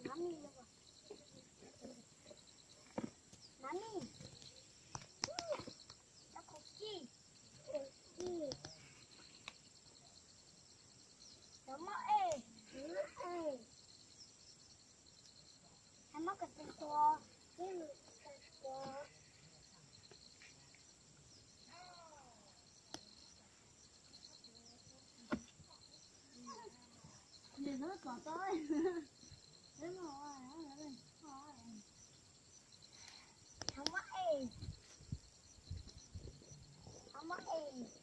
Mami, mami, tau khuv ci, khuv ci, cov mob ej, cov mob ej, cov mob koj tsis tuag, ib mus koj tsis tuag. Nws hlub kom tau, hlub, cov mob ej, cov mob ej.